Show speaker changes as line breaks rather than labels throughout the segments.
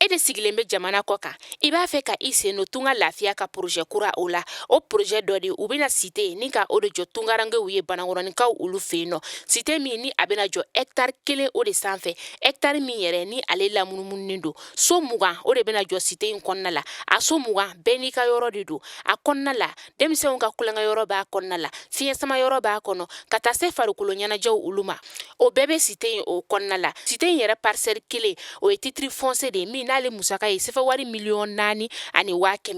E de sigilen bɛ jamana kɔ kan, i b'a fɛ ka i sen don Tunga Lafiya ka projet kura o la. O projet dɔ de, u bɛna cité ni ka o de jɔ tungarankew ye Banankɔrɔninkaw olu fɛ yen nɔ. Cité min ni a bɛna jɔ hectare 1 o de sanfɛ, hectare min yɛrɛ ni ale lamunumununen don. So 20 o de bɛna jɔ cité in kɔnɔna la. A so 20 bɛɛ n'i ka yɔrɔ de don a kɔnɔna la. Denmisɛnw ka tulonkɛ yɔrɔ b'a kɔnɔna la, fiɲɛ sama yɔrɔ b'a kɔnɔ, ka taa se farikolo ɲɛnajɛw olu ma. O bɛɛ bɛ cité in o kɔnɔna la. Cité in yɛrɛ parcelle 1, o ye titre foncier de ye min n'ale musaka ye sefa wari 4,1 miliyɔn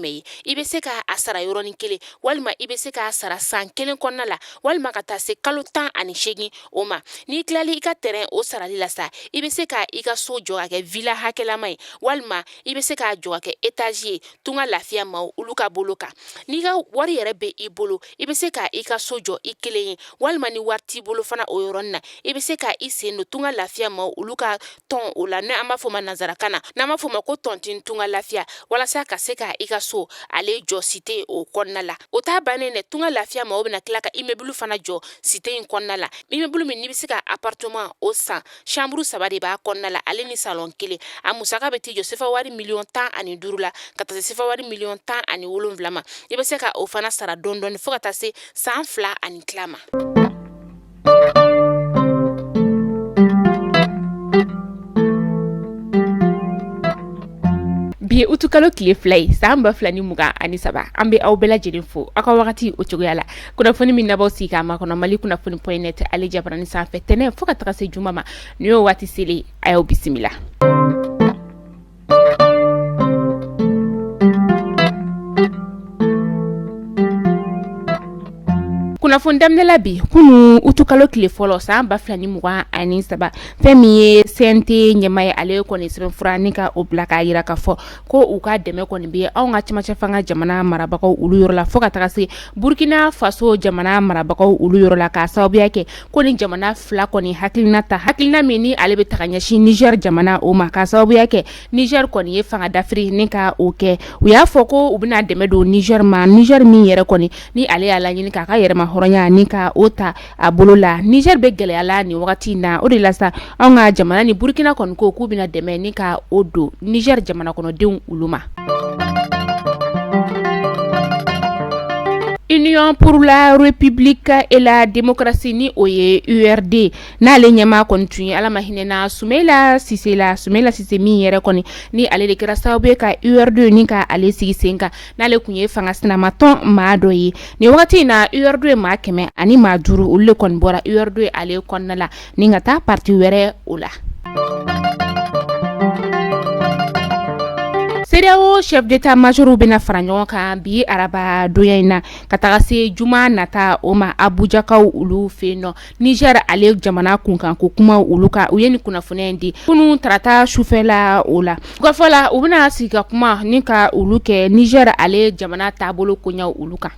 ye. I bɛ se k'a sara yɔrɔnin kelen, walima i bɛ se k'a sara san 1 kɔnɔna la, walima ka taa se kalo 18 o ma. N'i tilali i ka terrain o sarali la sa, i bɛ se ka i ka so jɔ ka kɛ villa hakɛlama ye, walima i bɛ se k'a jɔ ka kɛ étage ye. Tunga Lafiya maaw olu ka bolo kan, n'i ka wari yɛrɛ bɛ i bolo, i bɛ se ka i ka so jɔ i kelen ye, walima ni wari t'i bolo fana, o yɔrɔnin na, i bɛ se ka i sen don Tunga Lafiya maaw olu ka tɔn o la, n'an b'a fɔ ma nansarakan na, n'an b'a fɔ ma ko tontine Tunga Lafiya, walasa ka se ka i ka so ale jɔ cité o kɔnɔna la. O t'a bannen dɛ. Tunga Lafiya maaw bɛna tila ka immeuble fana jɔ cité in kɔnɔna la, immeuble min n'i bɛ se ka appartement o san, chambre 3 de b'a kɔnɔna la, ale ni salon 1. A musaka bɛ t'i jɔ sefa wari 15 miliyɔn la, ka taa se sefa wari 17 miliyɔn ma. I bɛ se ka o fana sara dɔɔni dɔɔni fo ka taa se san 2 ani tila ma. Bi ye utukalo tile 2 ye, san 2023. An bɛ aw bɛɛ lajɛlen fo aw ka wagati o cogoya la. Kunnafoni min n'aw sigi k'a makɔnɔ Mali kunnafoni point net ale jabarani sanfɛ, tɛnɛn fo ka taga se juma ma, nin y'o waati selen. A y'aw bisimila. Kunnafoni daminɛ la bi, kunun utukalo tile fɔlɔ san 2023, fɛn min ye CNT ɲɛmaa ye, ale kɔni sɛbɛnfura ni ka o bila k'a jira k'a fɔ ko u ka dɛmɛ kɔni bɛ anw ka cɛmancɛ fanga jamana marabagaw olu yɔrɔ la, fo ka taga se Burkina Faso jamana marabagaw olu yɔrɔ la, k'a sababuya kɛ ko ni jamana fila kɔni hakilina ta, hakilina min ni ale bɛ taga ɲɛsin Niger jamana o ma, k'a sababuya kɛ Niger kɔni ye fanga dafiri ni ka o kɛ. U y'a fɔ ko u bɛna dɛmɛ don Niger ma, Niger min yɛrɛ kɔni ni ale y'a laɲini k'a ka yɛrɛma hɔrɔnya ni ka o ta a bolo la. Niger bɛ gɛlɛya la nin wagati in na. O de la sa, anw ka jamana ni Burkina kɔni ko k'u bɛna dɛmɛ ni ka o don Niger jamana kɔnɔdenw olu ma. Union pour la République et la démocratie, ni o ye URD, n'ale ɲɛmaa kɔni tun ye, Ala ma hinɛna Soumaïla Cissé la. Soumaïla Cissé min yɛrɛ kɔni ni ale de kɛra sababu ye ka URD ni ka ale sigi sen kan, n'ale tun ye fanga sinamatɔn maa dɔ ye. Nin wagati in na, URD maa 105, olu de kɔni bɔra URD ale kɔnɔna la ni ka taa parti wɛrɛ o la. CEDEAO chef d'état major bɛna fara ɲɔgɔn kan bi araba donya in na, ka taga se juma nata o ma, Abujakaw olu fɛ yen nɔ, Niger ale jamana kunkan ko kuma olu kan. U ye nin kunnafoniya in di kunun tarata sufɛla o la. U ka fɔ la, u bɛna sigi ka kuma ni ka olu kɛ Niger ale jamana taabolo koɲaw olu kan.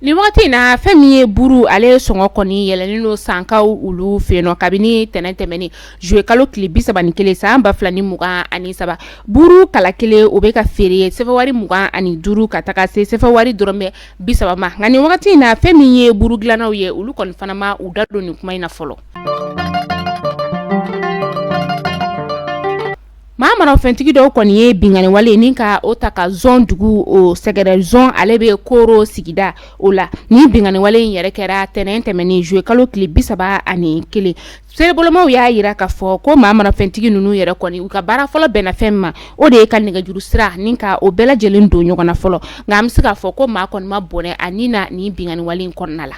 Nin wagati in na, fɛn min ye buru, ale sɔngɔ kɔni yɛlɛlen don sankaw olu fɛ yen nɔ kabini tɛnɛn tɛmɛnen, juillet kalo tile 31 san 2023. Buru kala kelen, o bɛ ka feere sefawari 25 ka taga se sefawari dɔrɔmɛ 30 ma. Nka nin wagati in na, fɛn min ye buru dilannaw ye, olu kɔni fana ma u da don nin kuma in na fɔlɔ. Maa marafɛntigi dɔw kɔni ye binkanni wale ni ka o ta ka zɔn dugu o sɛgɛrɛ. Zɔn ale bɛ Koro sigida o la. Ni binkanni wale in yɛrɛ kɛra tɛnɛn tɛmɛnen, juillet kalo tile 31. Seerebolomaw y'a jira k'a fɔ ko maa marafɛntigi ninnu yɛrɛ kɔni, u ka baara fɔlɔ bɛnna fɛn ma, o de ye ka nɛgɛjuru sira ni ka o bɛɛ lajɛlen don ɲɔgɔn na fɔlɔ. Nka an bɛ se k'a fɔ ko maa kɔni ma bɔnɛ a ni na nin binkanni wale in kɔnɔna la.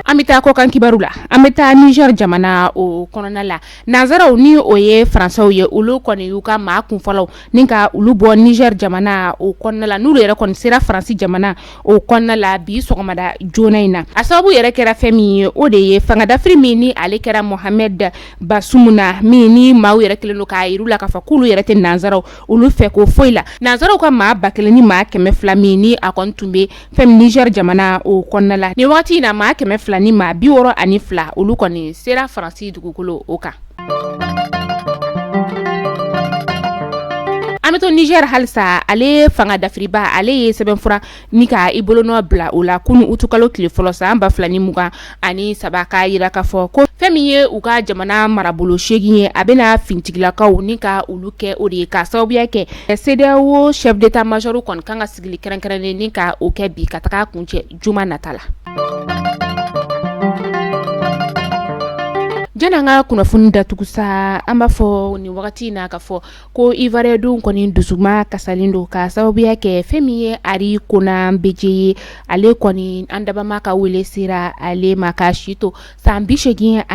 An bɛ taa kɔkan kibaru la. An bɛ taa Niger jamana o kɔnɔna la. Nansaraw, ni o ye Faransɛw ye, olu kɔni y'u ka maa kunfɔlɔw ni ka olu bɔ Niger jamana o kɔnɔna la, n'olu yɛrɛ kɔni sera Faransi jamana o kɔnɔna la bi sɔgɔmada joona in na. A sababu yɛrɛ kɛra fɛn min ye, o de ye fangadafiri min ni ale kɛra Mohamed Bazoum na, min ni maaw yɛrɛ kɛlen don k'a yir'u la k'a fɔ k'olu yɛrɛ tɛ nansaraw olu fɛ ko foyi la. Nansaraw ka maa 1500 min ni a kɔni tun bɛ fɛn Niger jamana o kɔnɔna la, nin wagati in na, maa 262, olu kɔni sera Faransi dugukolo o kan. An An bɛ to Niger halisa, ale fanga dafiriba, ale ye sɛbɛnfura ni ka i bolonɔ bila o la kunun utukalo tile fɔlɔ san 2023, k'a jira k'a fɔ ko fɛn min ye u ka jamana marabolo 8 ye, a bɛna finitigilakaw ni ka olu kɛ o de ye, k'a sababuya kɛ CEDEAO chef d'état major kɔni kan ka sigili kɛrɛnkɛrɛnnen ni ka o kɛ bi ka taga kuncɛ juma nata la. Jani an ka kunnafoni datugu sa, an b'a fɔ nin wagati in na k'a fɔ ko Ivoiriendenw kɔni dusuma kasalen don k'a sababuya kɛ fɛn min ye Henri Konan Bédié ye. Ale kɔni, an dabama ka wele sera ale ma k'a si to san 89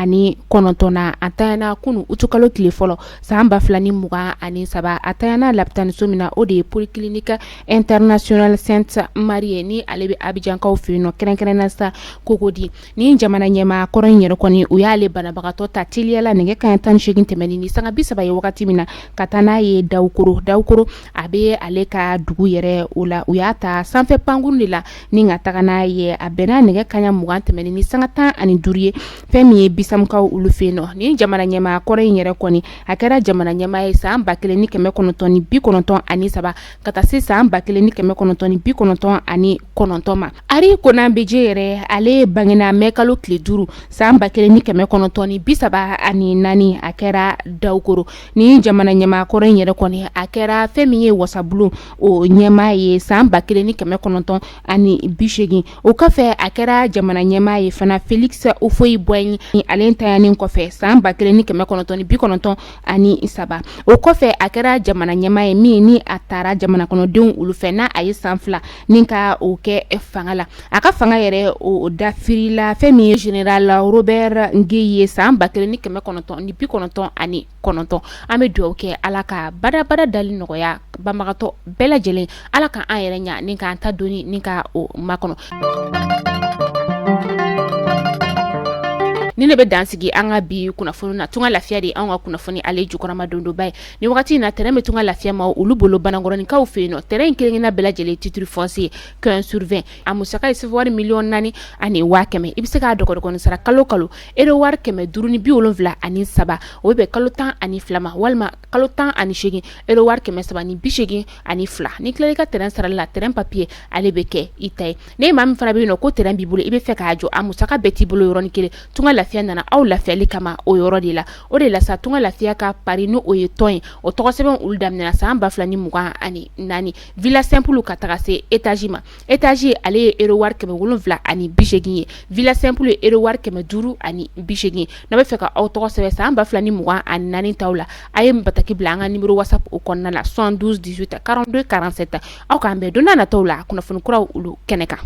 na. A tanyana kunun utukalo tile fɔlɔ san 2023. A tanyana lapitaniso min na, o de ye Polyclinique Internationale Sainte Marie ye, ni ale bɛ Abijankaw fɛ yen nɔ, kɛrɛnkɛrɛnna sa Cocody. Ni jamana ɲɛmaa kɔrɔ in yɛrɛ kɔni, u y'ale banabagatɔ ta teliyala nɛgɛ kanɲɛ 18 tɛmɛnen ni sanga 30 ye wagati min na, ka taa n'a ye Dawukoro. Dawukoro, a bɛ ale ka dugu yɛrɛ o la. U y'a ta sanfɛ pankurun de la ni ka taga n'a ye. A bɛnna nɛgɛ kanɲɛ 20 tɛmɛnen ni sanga 15 ye, fɛn min ye Bisamukaw olu fɛ yen nɔ. Ni jamana ɲɛmaa kɔrɔ in yɛrɛ kɔni, a kɛra jamana ɲɛmaa ye san 1993 ka taa se san 1999 ma. Henri Konan Bédié yɛrɛ, ale bangena mɛ kalo tile 5 san 1934. A kɛra Dawukoro. Ni jamana ɲɛmaa kɔrɔ in yɛrɛ kɔni, a kɛra fɛn min ye wasabulon o ɲɛmaa ye san 1980. O kɔfɛ, a kɛra jamana ɲɛmaa ye fana Félix Houphouët-Boigny ale tanyanen kɔfɛ san 1993. O kɔfɛ, a kɛra jamana ɲɛmaa ye min ni a taara jamana kɔnɔdenw olu fɛ, n'a a ye san 2 ni ka o kɛ fanga la. A ka fanga yɛrɛ o dafirila fɛn min ye général Robert Guéï ye san 1999. An bɛ dugawu kɛ, Ala ka badabada dali nɔgɔya banbagatɔ bɛɛ lajɛlen, Ala ka an yɛrɛ ɲa ni k'an ta doni ni ka o makɔnɔ. Ni ne bɛ dan sigi an ka bi kunnafoni na. Tunga Lafiya de anw ka kunnafoni ale jukɔrɔma dondoba ye ni wagati in na. Terrain bɛ Tunga Lafiya ma olu bolo Banankɔrɔninkaw fɛ yen nɔ. Terrain in kelen-kelenna bɛɛ lajɛlen titre foncier 15 sur 20, a musaka ye CFA wari 4,100,000. I bɛ se k'a dɔgɔdɔgɔnin sara kalo kalo euro wari 573, o bɛ bɛn kalo 12 ma, walima kalo 18 euro wari 382. N'i tilala i ka terrain sarali la, terrain papier ale bɛ kɛ i ta ye. Ne maa min fana bɛ yen nɔ ko terrain b'i bolo, i bɛ fɛ k'a jɔ, a musaka bɛɛ t'i bolo yɔrɔnin kelen, Tunga Lafiya nana aw lafiyali kama o yɔrɔ de la. O de la sa, Tunga Lafiya ka pari, n'o o ye tɔn ye, o tɔgɔ sɛbɛn olu daminɛna san 2024, villa simple ka taga se étage ma. Étage ale ye euro wari 780 ye, villa simple ye euro wari 580. N'a bɛ fɛ ka aw tɔgɔ sɛbɛn san 2024 taw la, a ye bataki bila an ka numéro WhatsApp o kɔnɔna la, 72 18 42 47. Aw k'an bɛn don n'a nataw la kunnafoni kuraw olu kɛnɛ kan.